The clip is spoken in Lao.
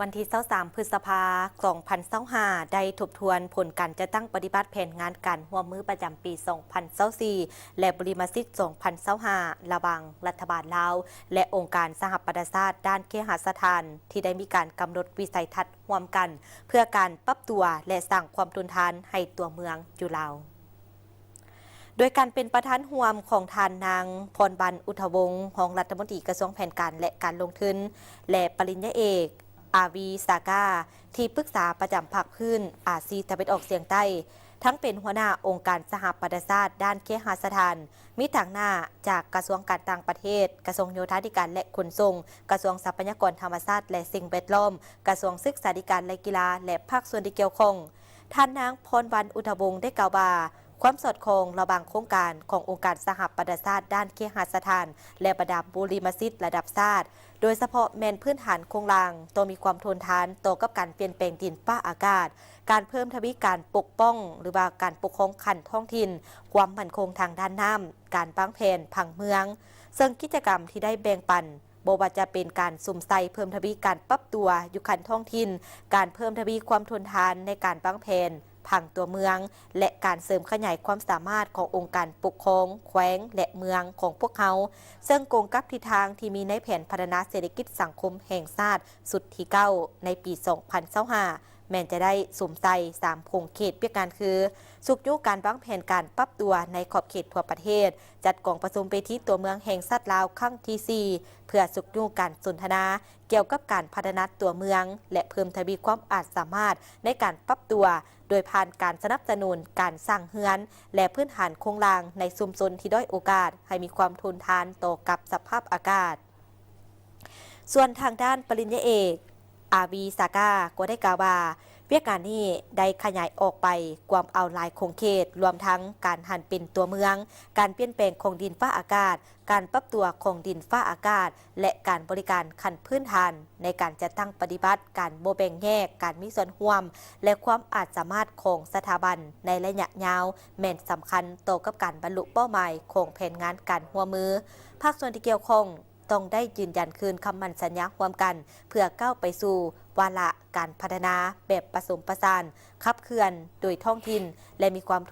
ວັນທີຊາວສາມ ພຶດສະພາ ສອງພັນຊາວຫ້າ ໄດ້ທົບທວນຜົນການຈັດຕັ້ງປະຕິບັດແຜນງານການຮ່ວມມືປະຈຳປີ ສອງພັນຊາວສີ່ ແລະ ບຸລິມະສິດ ສອງພັນຊາວຫ້າ ລະຫວ່າງລັດຖະບານລາວ ແລະ ອົງການສະຫະປະຊາຊາດດ້ານເຄຫະສະຖານ ທີ່ໄດ້ມີການກຳນົດວິໄສທັດຮ່ວມກັນ ເພື່ອການປັບຕົວ ແລະ ສ້າງຄວາມທົນທານໃຫ້ຕົວເມືອງຢູ່ລາວ. ໂດຍການເປັນປະທານຮ່ວມຂອງທ່ານນາງ ພອນວັນ ອຸດທະວົງ ຮອງລັດຖະມົນຕີກະຊວງແຜນການ ແລະ ການລົງທຶນ ແລະ ປະລິນຍາເອກ ອາວີ ຊາກາ ທີ່ປຶກສາປະຈຳພາກພື້ນອາຊີຕາເວັນອອກສຽງໃຕ້, ທັງເປັນຫົວໜ້າອົງການສະຫະປະຊາຊາດດ້ານເຄຫະສະຖານ, ມີຕາງໜ້າຈາກກະຊວງການຕ່າງປະເທດ, ກະຊວງໂຍທາທິການ ແລະ ຂົນສົ່ງ, ກະຊວງຊັບພະຍາກອນທຳມະຊາດ ແລະ ສິ່ງແວດລ້ອມ, ກະຊວງສຶກສາທິການ ແລະ ກິລາ ແລະ ພາກສ່ວນທີ່ກ່ຽວຂ້ອງ. ທ່ານນາງ ພອນວັນ ອຸດທະວົງ ໄດ້ກ່າວວ່າ ຄວາມສອດຄ່ອງລະຫວ່າງໂຄງການຂອງອົງການສະຫະປະຊາຊາດດ້ານເຄຫະສະຖານ ແລະ ບັນດາບຸລິມະສິດລະດັບຊາດ, ໂດຍສະເພາະແມ່ນພື້ນຖານໂຄງລ່າງ ຕ້ອງມີຄວາມທົນທານຕໍ່ກັບການປ່ຽນແປງດິນຟ້າອາກາດ, ການເພີ່ມທະວີການປົກປ້ອງ ຫຼືວ່າການປົກຄອງຂັ້ນທ້ອງຖິ່ນ, ຄວາມໝັ້ນຄົງທາງດ້ານນ້ຳ, ການວາງແຜນຜັງເມືອງ, ເຊິ່ງກິດຈະກຳທີ່ໄດ້ແບ່ງປັນ ບໍ່ວ່າຈະເປັນການສຸມໃສ່ເພີ່ມທະວີການປັບຕົວຢູ່ຂັ້ນທ້ອງຖິ່ນ, ການເພີ່ມທະວີຄວາມທົນທານໃນການວາງແຜນຜັງຕົວເມືອງ ແລະ ການເສີມຂະຫຍາຍຄວາມສາມາດຂອງອົງການປົກຄອງແຂວງ ແລະ ເມືອງຂອງພວກເຮົາ, ເຊິ່ງກົງກັບທິດທາງທີ່ມີໃນແຜນພັດທະນາເສດຖະກິດສັງຄົມແຫ່ງຊາດຊຸດທີເກົ້າ ໃນປີສອງພັນຊາວຫ້າ ແມ່ນຈະໄດ້ສຸມໃສ່ສາມຂົງເຂດວຽກງານຄື ຊຸກຍູ້ການວາງແຜນການປັບຕົວໃນຂອບເຂດທົ່ວປະເທດ, ຈັດກອງປະຊຸມເວທີຕົວເມືອງແຫ່ງຊາດລາວຄັ້ງທີສີ່ ເພື່ອຊຸກຍູ້ການສົນທະນາກ່ຽວກັບການພັດທະນາຕົວເມືອງ ແລະ ເພີ່ມທະວີຄວາມອາດສາມາດໃນການປັບຕົວ ໂດຍຜ່ານການສະໜັບສະໜູນການສ້າງເຮືອນ ແລະ ພື້ນຖານໂຄງລ່າງໃນຊຸມຊົນທີ່ດ້ອຍໂອກາດ ໃຫ້ມີຄວາມທົນທານຕໍ່ກັບສະພາບອາກາດ. ສ່ວນທາງດ້ານປະລິນຍາເອກ ອາວີ ຊາກາ ກໍໄດ້ກ່າວວ່າ ວຽກງານນີ້ໄດ້ຂະຫຍາຍອອກໄປກວມເອົາຫຼາຍຂົງເຂດ, ລວມທັງການຫັນເປັນຕົວເມືອງ, ການປ່ຽນແປງຂອງດິນຟ້າອາກາດ, ການປັບຕົວຂອງດິນຟ້າອາກາດ ແລະ ການບໍລິການຂັ້ນພື້ນຖານ ໃນການຈັດຕັ້ງປະຕິບັດການບໍ່ແບ່ງແຍກ, ການມີສ່ວນຮ່ວມ ແລະ ຄວາມອາດສາມາດຂອງສະຖາບັນໃນໄລຍະຍາວ ແມ່ນສຳຄັນຕໍ່ກັບການບັນລຸເປົ້າໝາຍຂອງແຜນງານການຮ່ວມມື. ພາກສ່ວນທີ່ກ່ຽວຂ້ອງ ຕ້ອງໄດ້ຢືນຢັນຄືນຄຳໝັ້ນສັນຍາຮ່ວມກັນ ເພື່ອກ້າວໄປສູ່ວາລະການພັດທະນາແບບປະສົມປະສານ, ຂັບເຄື່ອນໂດຍທ້ອງຖິ່ນ ແລະ ມີຄວາມ